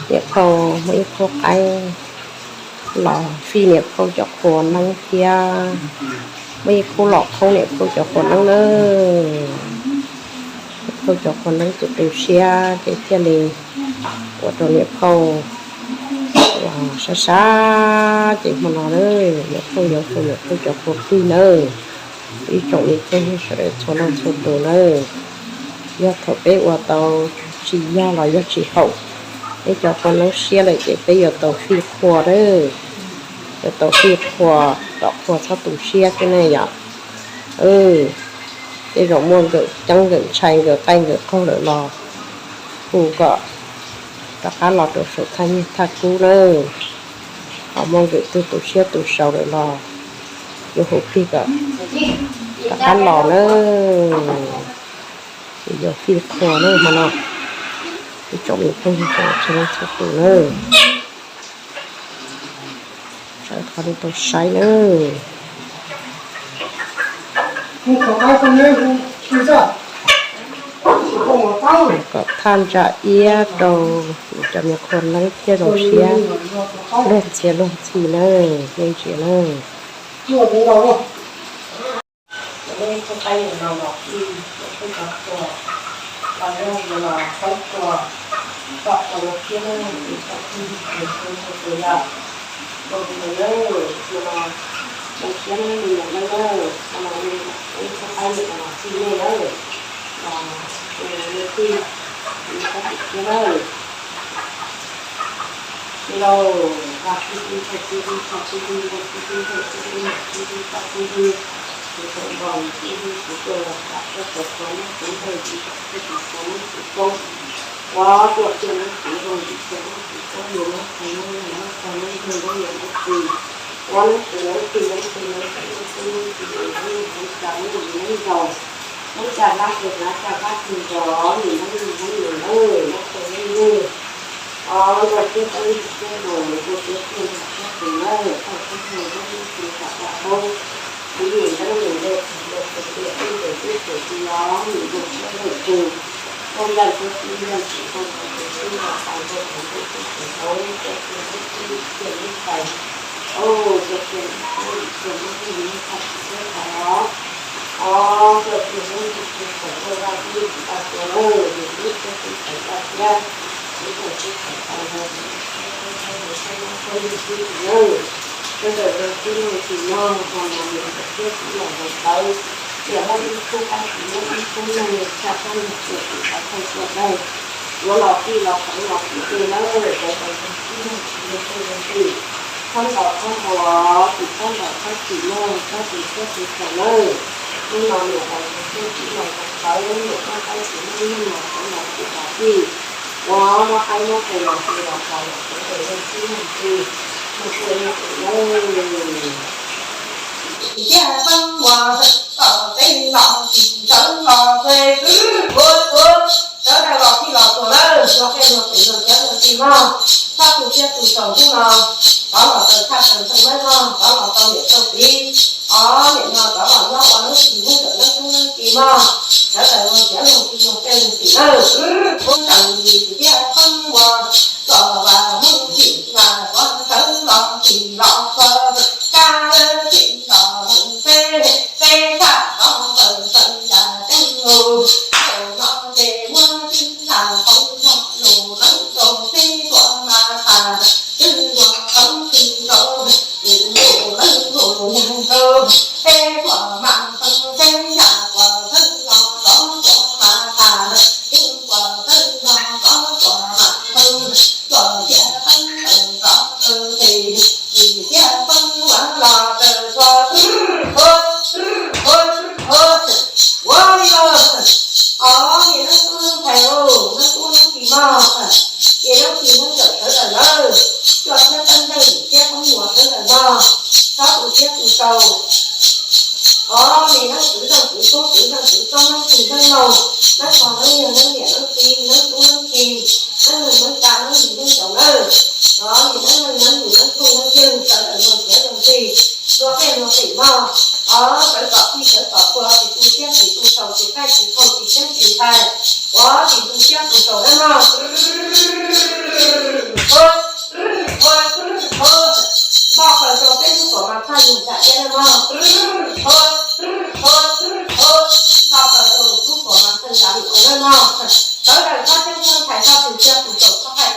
Niam phauj muaj ib khub qaib los fij niam phauj cov qhua neeb thiab, muaj ib khub los qhoob niam phauj cov qhua neeb nawb. Niam phauj cov qhua neeb tu tu siab ces thiaj li ua rau niam phauj los sab sab ces hmo no na, niam phauj yuav hu niam phauj cov qhua plig nawb. Ib tsoom me phooj ywg sawv daws txhua leej txhua tus nawb, yog thaum peb ua tau tsis yog los yog tsis haum peb cov qhua neeb siab lawm ces peb yuav tau fij qhua nawb, yuav tau fij qhua, tom qhua txhob tu siab xwb ne yom. Tej zaum muaj nkawm ceeb nkawm ntshai nkawm qaij nkawm qaug lawm los hu kom rov qab los rau saum thaj nyiaj thaj kub nawb. Ho muaj nkawm twg tu siab tu sau lawm los yuav hu plig kom rov qab los nawb. Ces yuav fij qhua nawb hmo no. Ib tsoom me phooj ywg sawv daws txhua leej txhua tus nawb, sawv daws tau saib nawb. Kom thaj ntsa iab rau cov me qhua neeb thiaj zoo siab luag txhia luag txhis nawb, nej ntsia nawb. Sawv daws zoo siab zoo tsis mog, hmo no niam ntxawm thiab txiv los zoo tawv, tiam hlob ib khub qaib tsis muaj ib khub neeg tshaj txhab niag txiv tsis tau thawj tuaj dawg, yuav los tij los qeev los txij tes nawb, sawv daws zoo siab zoo tsis mog, sawv daws zoo tij, txhob ntaus txhob ntaus, tsis txhob ntaus txhob chim mog, txhob tu siab tu xaus nawb. Hnub no niam los zoo siab txiv los zoo tawv, niam muaj qaib tsis muaj neeg los qeev los txij los tij, ua muab qaib muab qe los txij los txaus los sawv daws zoo siab zoo tsis mog, sawv daws zoo tij nawb. Tiaj Xeeb Muas, tom teb los tsis sawv los txog, sawv daws los txij los txaus nawb, ua qe los qeev los txij los tij mog, txhob tu siab tu xaus hnub no, rov los txog tshaj tawm txog nawb mog, rov los tau niam tau txiv, o niam no rov los nyob ua neeb tsis neeb ntawm neeb tub neeb ki mog, sawv daws zoo siab zoo tsis zoo tej zoo tsis nawb. Kub tseem yim tiaj Xeeb Muas, kom vam Hmoob tsim vam kom sawv los tsis los txog, kab tsim los mus teb, teb tshaj tov ntawm sawv yam ceeb lus, zaum no ces muab tib lam qoob zog lus neeb rau teb tuam mas tas, twb zuag qoob twb rau, tus lus neeb lus neeg rau, teb tuam mas tau teb yam kuas txheeb los rov tuam mas tas, twb kuas txheeb los rov tuam mas tau, tuam tiaj Xeeb Muas rov tau tes, tsis tiaj Xeeb Muas los raws txog. Ua li los, o niam neeb tub neeb ntxhais, neeb tub neeb ki mog, niam neeb ki neeb ntxawm sawv daws nawb, coj thiab peb ntej tiaj Xeeb Muas sawv daws mog, txhob tu siab tu xaus. O niam neeb kwv zeej kwv tub kwv zeej kwv txoob neeb tsis neeb laus, neeb pog neeb yawg neeb niam neeb txiv neeb tub neeb ki, neeb neeg neeb tsa neeb yim neeb ncaus nawb. O niam neeb neeg neeb yim neeb txuj neeb yawg sawv daws zoo siab zoo tsis, luag qej luag qim mog. O sawv tom tij sawv tom qhua tsis tu siab tsis tu xaus tsis qaij tsis qaug tsis ceeb tsis ntshai, ua tsis tu siab tu xaus nawb mog.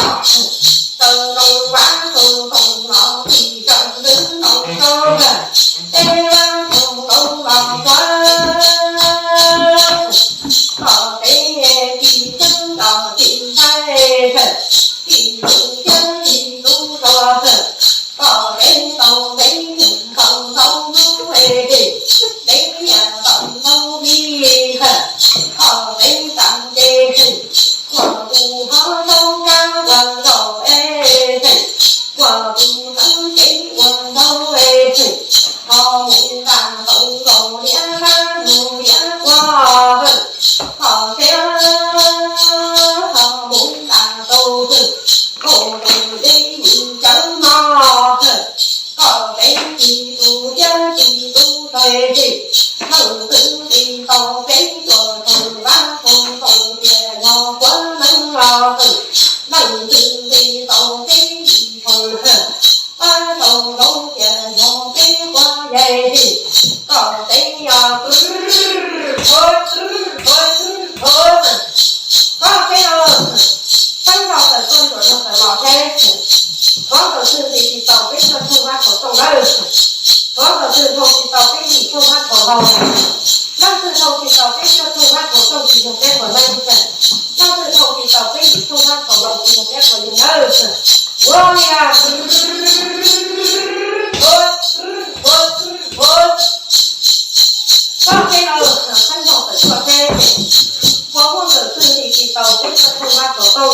yog, tau noo vab tau tau los tsis tau ntawv tau tau, tej vab tau tau los tsuav, kom peb tsis txeeb los tsis ntshai, tsis tus thiab tsis tus tso, kom peb tau peb nkaus ntau lub, peb niam nkaus ntau li, kom peb txaus ntse, ua tus hov zaub kab ua nkaus es, ua tus hov cev ua nkaus es, ho mus nqa tau nkaus liab qab mus liab quaj, kom peb ho mus nqa tau, kom tus dej mus cawv no, kom peb tsis tus thiab tsis tus tso, leej twg tsis tau peb tuaj thaum vab thaum tau tias yog quav neeb los, leej twg tsis tau peb tsis thaum vab thaum tau tias yog peb quav yais, kom peb yog, koj peb los, peb los tawm tuaj ntawm no tawm los seb, thov ntawm twg tsis tau peb tuaj thaum vab thaum tau lawm, thov ntawm twg thaum tsis tau peb nim thaum vab thaum laus, leej twg thaum tsis tau peb tuaj thaum vab thaum tau tsis yog peb puas leej, leej twg thaum tsis tau peb nim thaum vab thaum laus tsis yog peb puas yug lawm. Ua li, koj peb los, peb los tawm tuaj seb, pos muaj ntawm twg tsis tau peb tuaj thaum vab thaum tau,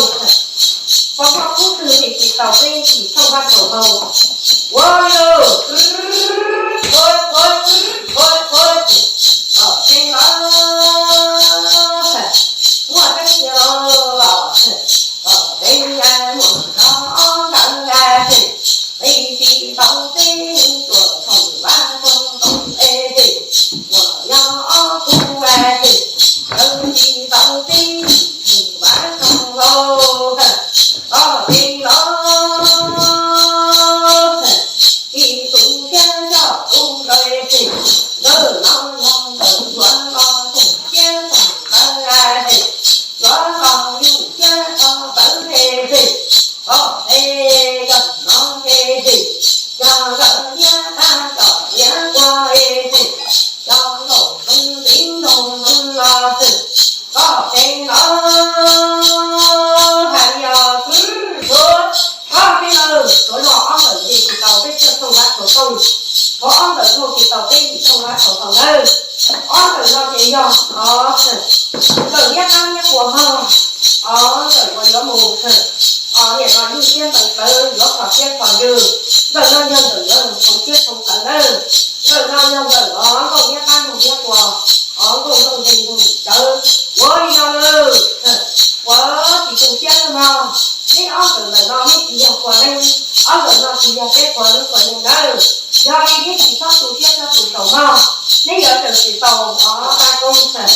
pos muaj kub twg tsis tau peb nim thaum vab thaum laus. Ua li, koj peb los, muaj teeb tiag los, peb muaj zog ntawd, peb tsis tau peb tuaj thaum vab thaum tau es, muaj yog ob kub es, lawv tsis tau peb thaum vab thaum laus, koj peb los, tsis tus thiab coj tus ntawd es, ntawm no yog ntawm Suav los thaum thiab thaum ntawd es, Suav los yug thiab thaum ntawd es, koj peb yog no es, yog nkawd niab tab tom niab ua es, yog nkaum tus txiv nraug ntxoov los, koj peb los, hais li os, koj peb los, Suav los ob ntawm ntsis tsis tau peb tuaj thaum vab thaum tau, Qhov ob ntawm no ces tau peb yim thooj dab tau tau nawb. Ob ntawm no ces yog, o, ntawm liab qab liab quas mog. O, ntawm uas yuav mus, o, niam no yug siab ntees plawv yuav kho siab kho ntsws. Ntawm no yog ntawm yuav mus tshoo siab tshoo plawv nawb. Ntawm no yog ntawm o nkauj liab qab ntoog liab quas, o nkauj ntooj nteeg ntoog yim tsawv. Ua li no lawm, ua tsis tu siab lawm mog. Neb ob ntawm ntawm no neb tsis yog quas neeg, ob ntawm no tsis yog peb quas neeg quas neeg nawb. Yog li neb tsis txhob tu siab txhob tu saum mog. Neb yuav tseem tsis tau o pab koob txhawm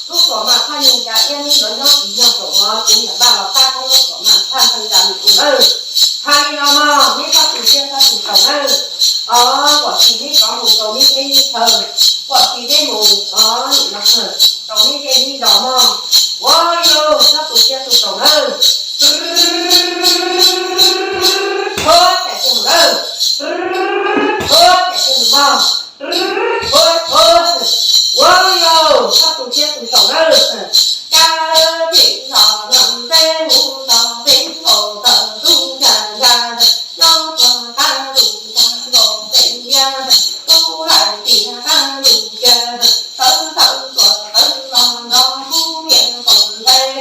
lub tuam mas thaj yeeb da iab, neb yuav nyob tsis yog saum no, kuv niam npaj los pab koob lub tuam mas thaj ntees da mus tus nawb. Hais li no mog, neb txhob tu siab txhob tu saum nawb. O, kuam tsis neb rov mus rau neb teb neb chaw, kuam tsis neb mus o rau neb zej neb zos mog. Ua li no, txhob tu siab tu saum nawb. Hu, cais kiag mus nawb. Hu, cais kiag mus mog. Hu, hu, ua li no, txhob tu siab tu saum nawb. Kab lawv tseem los nram teb hu tau peb nkaus tawm tub ncas ncas, nyob txog qab lus ncas nkaus pem liab, tub lais tias qab lus cia, tawv tawv tuam tawv los nrog kub niam toom ntej,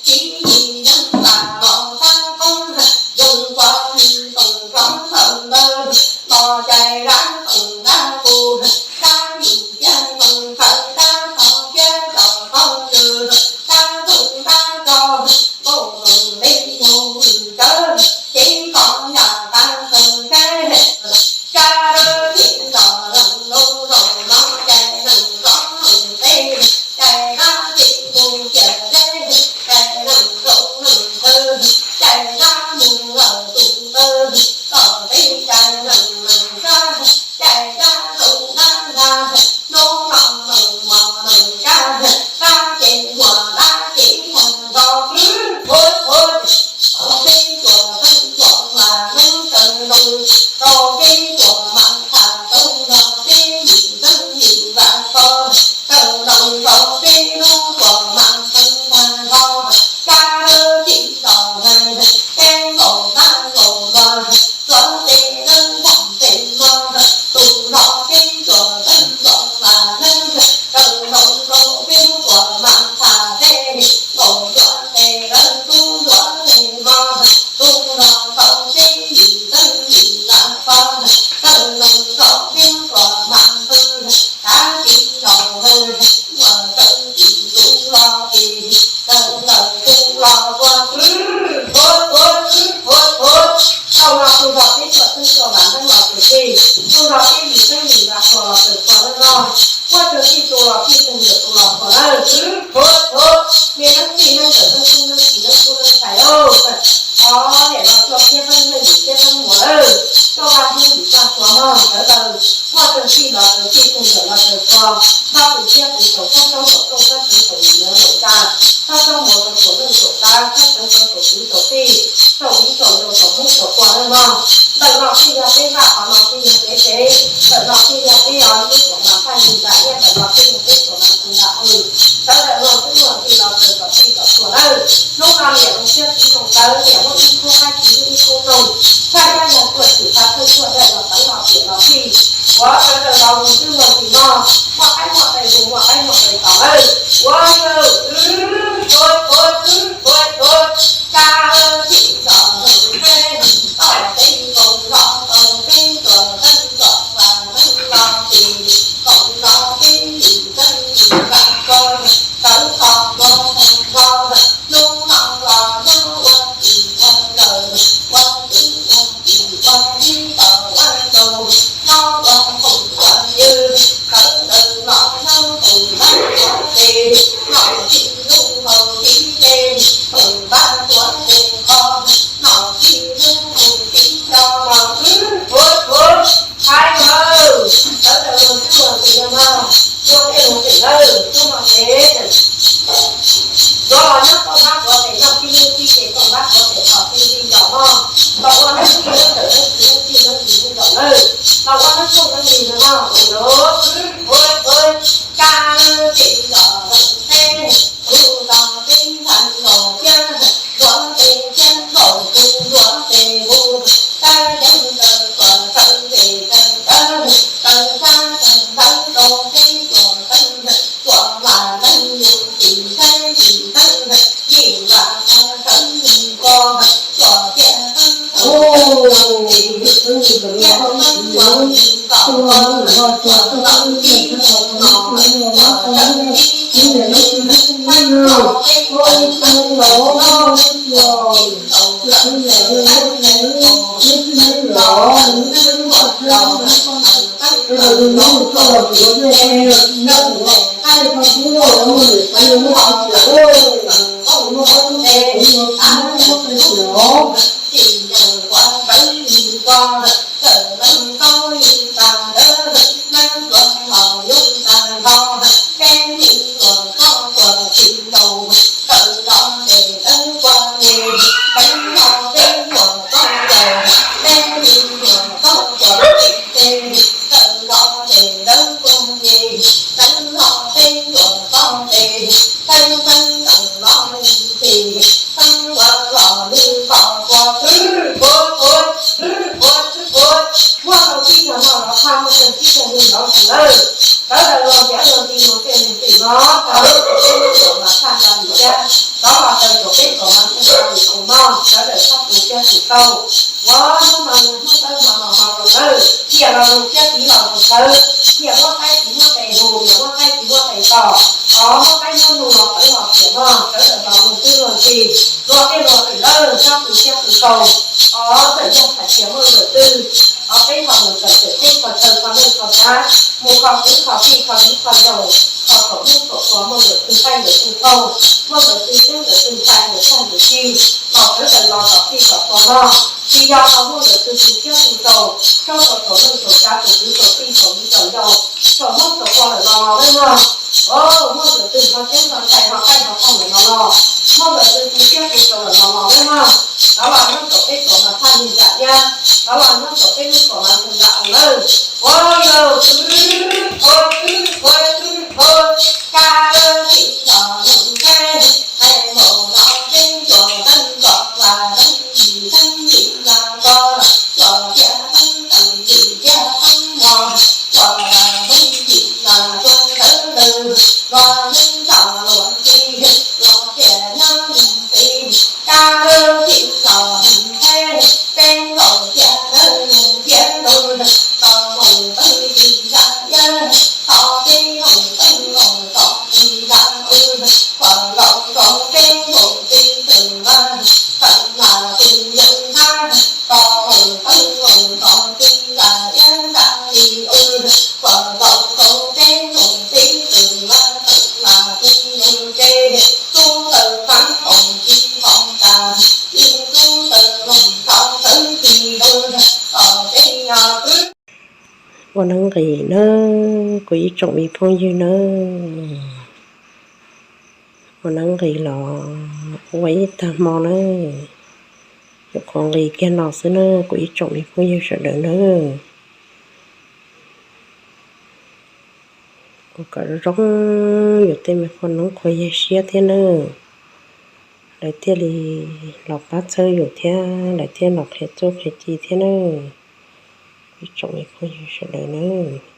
txiv yim yeeb tas los tab qoob, zoo kua mi toom rov tawm ntawd, los cais dab toom dab qus, dab yim cia toom tawv dab tog kiab tau qhov twg, dab toom dab rog, nkauj toom dej nyoog tsawv, cev koj yam tas tawg keb, kab lawv tseem los leej lub zaum no cais leej zov leej teb, cais dab tseem mus ciam teb, cais leej zaum leej twg, cais dab mus lawm tus twg, tom teb cais leej leej sab, cais dab zaum dab ntag, hnub no leej muam leej kab, dab ces muam dab ces ntag nrog peb, hu, hu, peb tuam txeeb tuam mas neeb tawg nroos, rau peb tuam mas tham tau nrog peb yim txeeb yim vam tso, tawg nroos rau peb lub tuam mas txeeb tag nrho, kab lawv tseem los neeg, peb nkaus dab nkaus npog, tuav tes lawv npog tes mog, tus nrog peb tuam txeeb tuam mas neeb, tawg nroos rau peb lub tuam mas tham teb, nkaus tuav tes lawv tub tuav tes mog, tus nrog tau peb yim txeeb yim vam tso, tawg nroos rau peb lub tuam mas pw, kav tsis tau hwj, uas txawm tsis tus los ces tawg ntawm tus los ua, hu, hu, hu, hu. Tau los tus nrog peb tuam txeeb tuam vam neeb los tus tij, tus nrog peb yim txeeb yim vam tso los tawm txog lawm no. Muaj tug tij tus los tij, tug ntawm tus los txog lawm, hu, hu. Me neeb tij neeb ntawm neeb tub neeb tsis neeb tub neeb ntxhais lauj. O, niam no tuaj thiab pheej neej yim thiab pheej muam lawm, tuaj vaj thiab yim vaj tsuav mog sawv daws. Muaj tug tij los tug tij, tug ntawm los tug txog, nrog tus thiab tus saum, txhob txhob muam rau txhob txhob saum yim nyob saum ntxa, txhob txhob muam rau saum neej saum tsav, txhob txhob rau saum kwv saum tij, saum viv saum ncaus, saum hmoob saum kua lawm mog. Ntawm no thiaj yog peb vaj, qhov no thiaj yog peb tsev, ntawm no thiaj yog peb o lub tuam mas thaj yeeb da iab, ntawm no thiaj yog peb tuam mas txeeg da qws. Sawv daws luag twb luag tij los txawm kom txij kom txhua lawm. Hnub no niam zoo siab txiv zoo tawv, niam muab ib khub qaib txiv muab ib khub noog, txhaj yab yag tuaj tshwm tag thawj tuaj dai los tawv los tiam los txij. Ua sawv daws los luag twb luag tij no, muaj qaib muaj qe hu, muaj qaib muaj qe tos lawm. Ua li, ua, ua, ua, ua, kab txij los txog peb, tau peb nkaus los tau peb tuam txeeb tuam vam neeb los txij, koom los peb yim txeeb yim vam ko, tawv txog ntua tag nrho, hnub no los nyob ua txij ua nkawm, ua txij ua txij ua txij tau ua nkaus, nyob ua qhoom ua ywg, sawv daws los nyob koom tab ua tes, nom txij lub hau txiv tes, koom tab ua tes kho, nom txij lub hau txiv nco los ua ua. Hais lawm, sawv daws luag twb luag tij no mog, luag tej luag tij lawm, tub no ces yuav los nyob koom tab ua tes, noj txij lub txib ces koom tab ua tes, thov txij txij ncaus mog, los ua neeb txij neeb ntawm neeb txiv neeb txij neeb txiv neeb ntawm lawm, los ua neeb txuj neeb lig no mog, ua lub, ua, ua, kab txij los teb, hu tau peb ntxhais nkaus thiab, ntuav tes thiab nkaus hu, ntuav tes hu, kab yeeb ntawd tuaj sawv tes kawg ntawd, Muaj tau tib cov no los phaj, muaj tau tib cov no los ntawd. Sawv daws los ntiav los nti mus tej neeg twm no, rov los rau peb lub tuam mas phaj nra li thiab, rov los rau peb tuam mas phaj nra li tus no, sawv daws txhob tu siab tu tau. Ua hnub no yog hnub tawb hmo los hmo rau ntawd, tiam los mus thiab tiv los mus ntawd, tiam muab qaib tiv muab tes hu, tiam muab qaib tiv muab tes tos, os muab qaib muab nug los tawv los tiam no, sawv daws los mus twb luag ntxhi, luag tej luag twm lawm txhob tu siab tu tau. Os txawm yog hais tias muaj lwm tus, os peb ho mus txawm txawm teb kho chaw kho neej kho tsav, mus kho kwv kho tij kho viv kho ncaus, kho thaum hnub thaum ua muaj lwm tus qaij lwm tus taug, muaj lwm tus coob lwm tus ntshai lwm tag lwm ci, los sawv daws los tom txij tom tua no. Tsis yog los muaj lwm tus tu siab tu tau, txhob tau thaum neej thaum tsav thaum kwv thaum tij thaum viv thaum ncaus, thaum hnub thaum ua lawm los los lawm mog. Os muaj lwm tus ho coob ho ntshai ho qaij ho taug lawm los los, muaj lwm tus tu siab tu tau lawm los los lawm mog. Rov los nyob tom peb tuam mas phaj nra iab, rov los nyob tom peb lub tuam mas phaj nra ua lawm. Ua lawm, ua, ua, ua, ka lawm tsis los nug nqe, hais mus los peb tuam teeb kom vas teeb yim teeb yim los ko, tuam tiaj teeb teem yim tiaj teeb mos, tuam teeb yim los tuaj ntawd lawm, los neb txom luag ntxhi, los tias nyob mus ti, ka lawm tsis los nug nqe, peb nkaus tiaj lawm mus tiaj lawm, tos mus teeb tsis zam yaj, tos peb mus teeb mus tos tsis zam u, kom los rau peb mus ti twm vaj, tawm las tus yawg nthab, tos mus teeb mus tos tsis zam yaj zam li u, kom los rau peb mus ti twm vaj, tawm las tus yawg tse, tub tawm fab hoo tsis hoo tas, ib tub tawm hoo tau tawv tsis zoo, tos peb yog twb. Ua neeb nqis nawb kuv ib tsoom me phooj ywg nawb. Ua neeb nqis los ua ib tag hmo nawb. Nyuam qhuav nqis kiag no xwb nawb kuv ib tsoom me phooj ywg sawv daws nawb. Ua kom zoo yus tej me qhua noob qhua yaig siab thiab nawb. Lawv thiaj li los pab txhawb yus thiab lawv thiaj los qhia txuj qhia ci thiab nawb. Ib tsoom me phooj ywg sawv daws nawb.